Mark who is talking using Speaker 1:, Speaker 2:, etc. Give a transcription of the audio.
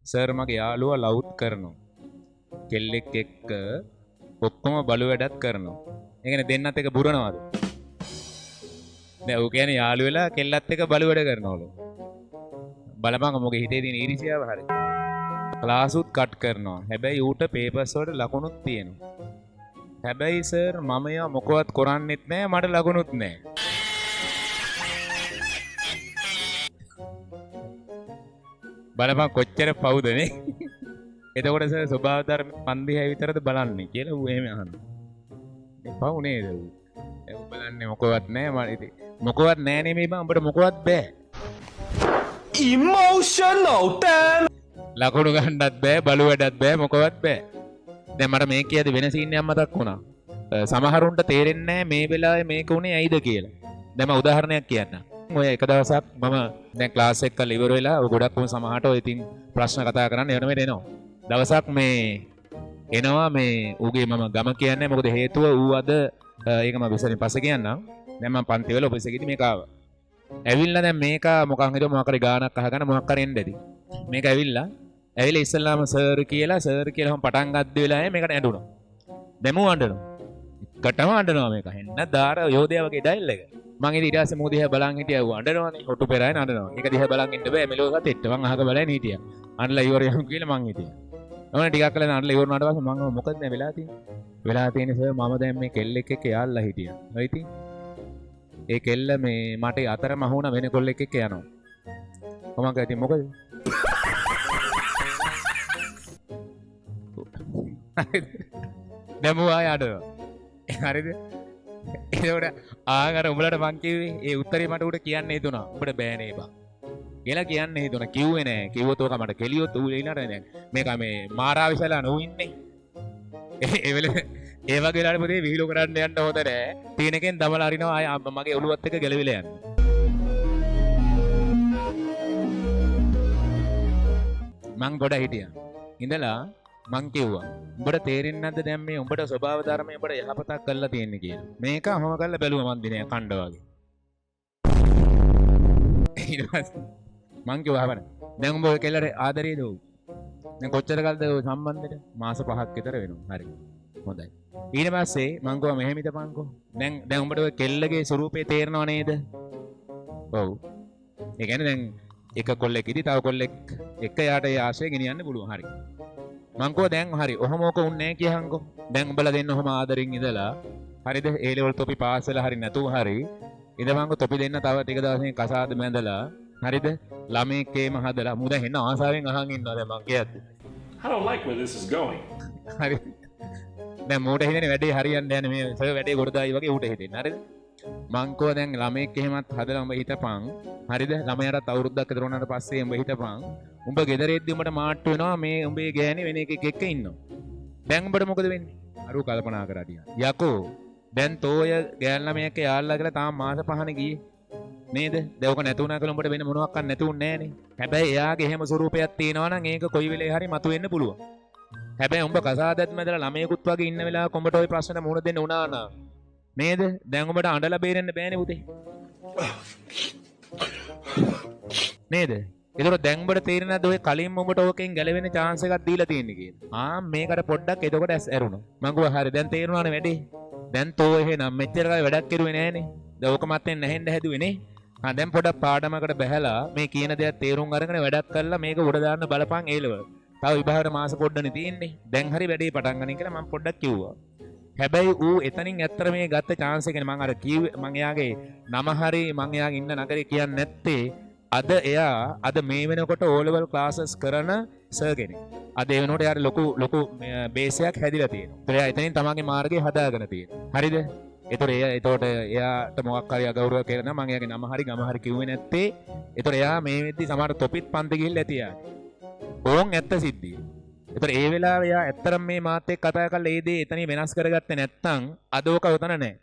Speaker 1: Sir මගේ යාළුවා ලවුත් කරනවා. කෙල්ලෙක් එක්ක ඔක්කොම බලු වැඩක් කරනවා. ඒ කියන්නේ දෙන්නත් එක බුරනවද? දැන් ඌ කියන්නේ යාළු වෙලා කෙල්ලත් එක්ක බලු වැඩ කරනවලු. බලපන් මොකද හිතේ තියෙන ඊර්ෂ්‍යාව හරි. ක්ලාසුත් කට් කරනවා. හැබැයි ඌට පේපර්ස් වලට ලකුණුත් තියෙනවා. හැබැයි සර් මම ඒවා මොකවත් කරන්නෙත් නෑ, මට ලකුණුත් නෑ. බලපන් කොච්චර පවුද නේ. එතකොට සර් ස්වභාව ධර්ම මන් දිහා විතරද බලන්නේ කියලා ඌ එහෙම අහනවා. මේ පව් නේද ඌ? ඒ ඌ බලන්නේ මොකවත් නෑ, මම ඉතින් මොකවත් නෑ නෙමෙයි බං, උඹට මොකවත් බෑ.
Speaker 2: Emotional damage.
Speaker 1: ලකුණු ගන්නත් බෑ, බලු වැඩත් බෑ, මොකවත් බෑ. දැන් මට මේ කියද්දි වෙන සීන් එකක් මතක් වුණා. සමහරුන්ට තේරෙන්නේ නෑ මේ වෙලාවේ මේක උනේ ඇයිද කියලා. දැන් මම උදාහරණයක් කියන්නම්. ඔය එක දවසක් මම දැන් ක්ලාස් එක කරලා ඉවර වෙලා ඔය ගොඩක් වුණ සමහරට ඔය ඉතින් ප්‍රශ්න කතා කරන්න එන මෙට එනවා. දවසක් මේ එනවා මේ ඌගේ මම ගම කියන්නේ මොකද හේතුව ඌ අද, ඒක මම විස්තරෙන් පස්සේ කියන්නම්. දැන් මම පන්ති වල ඔෆිස් එකේදී මේක ආවා. ඇවිල්ලා දැන් මේක මොකක් හිතුව මොකක් හරි ගානක් අහගන්න මොකක් හරි එන්න ඇති. මේක ඇවිල්ලා ඉස්සල්ලාම සර් කියලා, සර් කියලා මම පටන් ගද්ද වෙලාවේ මේකට ඇඬුණා. දැන් මූ අඬනවා. එකටම අඬනවා මේක. එන්න දාර යෝධයා වගේ ඩයල් එක. මං ඉතින් ඊට පස්සේ මූ දිහා බලන් හිටියා. ඌ අඬනවනේ. හොටු පෙරාගෙන අඬනවා. ඒක දිහා බලන් ඉන්න බෑ. මෙලෝ සතෙට්ට. මං අහක බලන් හිටියා. අඬලා ඉවර යමු කියලා මං හිටියා. මම ටිකක් කළා අඬලා ඉවර වුණාට පස්සේ මං මොකද දැන් වෙලා තියෙන්නේ? වෙලා තියෙන්නේ සර් මම දැන් මේ කෙල්ලෙක් එක්ක යාළුලා හිටියා. ඔය ඉතින් ඒ කෙල්ල මේ මට අතරම අහු වුණා වෙන කොල්ලෙක් එක්ක යනවා. මං කිව්වා ඉතින් මොකද? දැන් මූ ආයෙ අඬනවා. හරිද? එතකොට ආන් අර උඹලට මං කිව්වේ ඒ උත්තරේ මට උඩ කියන්න හිතුණා. උඹට බෑ නේ බං කියලා කියන්න හිතුණා. කිව්වේ නෑ. කිව්වොත් ඕක මට කෙලියොත් ඌ ඊළඟට දැන් මේක මේ මාරා විශාලා නෝ ඉන්නේ. ඒ වෙලේ ඒ වගේ වෙලාවට පොතේ විහිළු කරන්න යන්න හොඳ නෑ. තියෙන එකෙන් දමලා අරිනවා ආය මගේ ඔළුවත් එක්ක ගැලවිලා යන්න. මං ගොඩ හිටියා. ඉඳලා මං කිව්වා උඹට තේරෙන්නේ නැද්ද දැන් මේ උඹට ස්වභාව ධර්මය උඹට යහපතක් කරලා තියෙන්නේ කියලා. මේක අහම කරලා බැලුවා මං දිනේ කණ්ඩ වගේ. ඊට පස්සේ මං කිව්වා අහවන දැන් උඹ ඔය කෙල්ලට ආදරේද ඔව්. දැන් කොච්චර කල්ද ඔය සම්බන්ධෙට? මාස 5ක් විතර වෙනවා. හරි. හොඳයි. ඊට පස්සේ මං කිව්වා මෙහෙම හිටපන්කෝ. දැන් උඹට ඔය කෙල්ලගේ ස්වරූපේ තේරෙනව නේද? ඔව්. ඒ කියන්නේ දැන් එක කොල්ලෙක් ඉදි තව කොල්ලෙක් එක්ක යාට ඒ ආශය ගෙනියන්න පුළුවන්. හරි. මං කිව්වා දැන් හරි. ඔහොම ඕක උන්නේ නෑ කියහන්කෝ. දැන් උඹලා දෙන්න ඔහොම ආදරෙන් ඉඳලා හරිද? ඒ ලෙවල් තොපි පාස් වෙලා හරි නැතුව හරි ඉඳපන්කෝ. තොපි දෙන්න තව ටික දවසකින් කසාද බැඳලා හරිද? ළමයෙක් ඒම හදලා මූ දැන් එන්න ආසාවෙන් අහන් ඉන්නවා දැන් මං කියද්දි.
Speaker 3: I don't like where this is going.
Speaker 1: හරි. දැන් මූට හිතෙන්නේ වැඩේ හරියන්නේ නෑනේ මේ සර් වැඩේ ගොඩ දායි වගේ ඌට හිතෙන්නේ. හරිද? මං කිව්වා දැන් ළමයෙක් එහෙමත් හදලා උඹ හිටපන්. හරිද? ළමයාටත් අවුරුද්දක් විතර වුණාට පස්සේ උඹ හිටපන්. උඹ ගෙදර එද්දි උඹට මාට්ටු වෙනවා මේ උඹේ ගෑණි වෙන එකෙක් එක්ක ඉන්නවා. දැන් උඹට මොකද වෙන්නේ? අර ඌ කල්පනා කරා ටිකක්. යකෝ දැන් තෝය ගෑන් ළමයෙක් එක්ක යාළුලා කියලා තාම මාස 5නේ ගියේ. නේද? දැන් ඔක නැති වුණා කියලා උඹට වෙන මොනවත් නැති වුන්නේ නෑනේ. හැබැයි එයාගේ එහෙම ස්වරූපයක් තියෙනවා නම් ඒක කොයි වෙලේ හරි මතුවෙන්න පුළුවන්. හැබැයි උඹ කසාදත් මැදලා ළමයෙකුත් වගේ ඉන්න වෙලාවක උඹට ওই ප්‍රශ්නෙට මුහුණ දෙන්න වුණා නම් නේද? දැන් උඹට අඬලා බේරෙන්න බෑනේ පුතේ. නේද? ඒතකොට දැන් උඹට තේරෙන්නේ නැද්ද ඔය කලින්ම උඹට ඕකෙන් ගැලවෙන chance එකක් දීලා තියෙන්නේ කියලා? මේකට පොඩ්ඩක් එතකොට ඇස් ඇරුණා. මං කිව්වා හරි දැන් තේරුණානේ වැඩේ. දැන් තෝ එහෙනම් මෙච්චර කල් වැඩක් කෙරුවේ නෑනේ. දැන් ඕක මතෙන් නැහෙන්න හැදුවේ නේ. දැන් පොඩක් පාඩමකට බැහැලා මේ කියන දේත් තේරුම් අරගෙන වැඩක් කරලා මේක උඩ දාන්න බලපන් ඒ ලෙවල්. තව විභාගයට මාස පොඩ්ඩනේ තියෙන්නේ. දැන් හරි වැඩේ පටන් ගන්න කියලා මං පොඩ්ඩක් කිව්වා. හැබැයි ඌ එතනින් ඇත්තට මේ ගත්ත chance එකනේ මං අර කිව්වේ, මං එයාගේ නම හරි මං එයාගේ ඉන්න නගරේ කියන්නේ නැත්තේ අද එයා අද මේ වෙනකොට O level classes කරන සර් කෙනෙක්. අද ඒ වෙනකොට එයාට ලොකු බේස් එකක් හැදිලා තියෙනවා. ඒතර එයා එතනින් තමන්ගේ මාර්ගය හදාගෙන තියෙනවා. හරිද? ඒතර එයා එතකොට එයාට මොකක් හරි අගෞරවයක් කියලා නම් මං එයාගේ නම හරි ගම හරි කිව්වේ නැත්තේ. ඒතර එයා මේ වෙද්දි සමහර තොපිත් පන්ති ගිහිල්ලා ඇති එයාගේ. ඕන් ඇත්ත සිද්ධිය. ඒතර ඒ වෙලාවේ එයා ඇත්තටම මේ මාත් එක්ක කතා කරලා ඒ දේ එතනින් වෙනස් කරගත්තේ නැත්තම් අද ඕක උතන නෑ.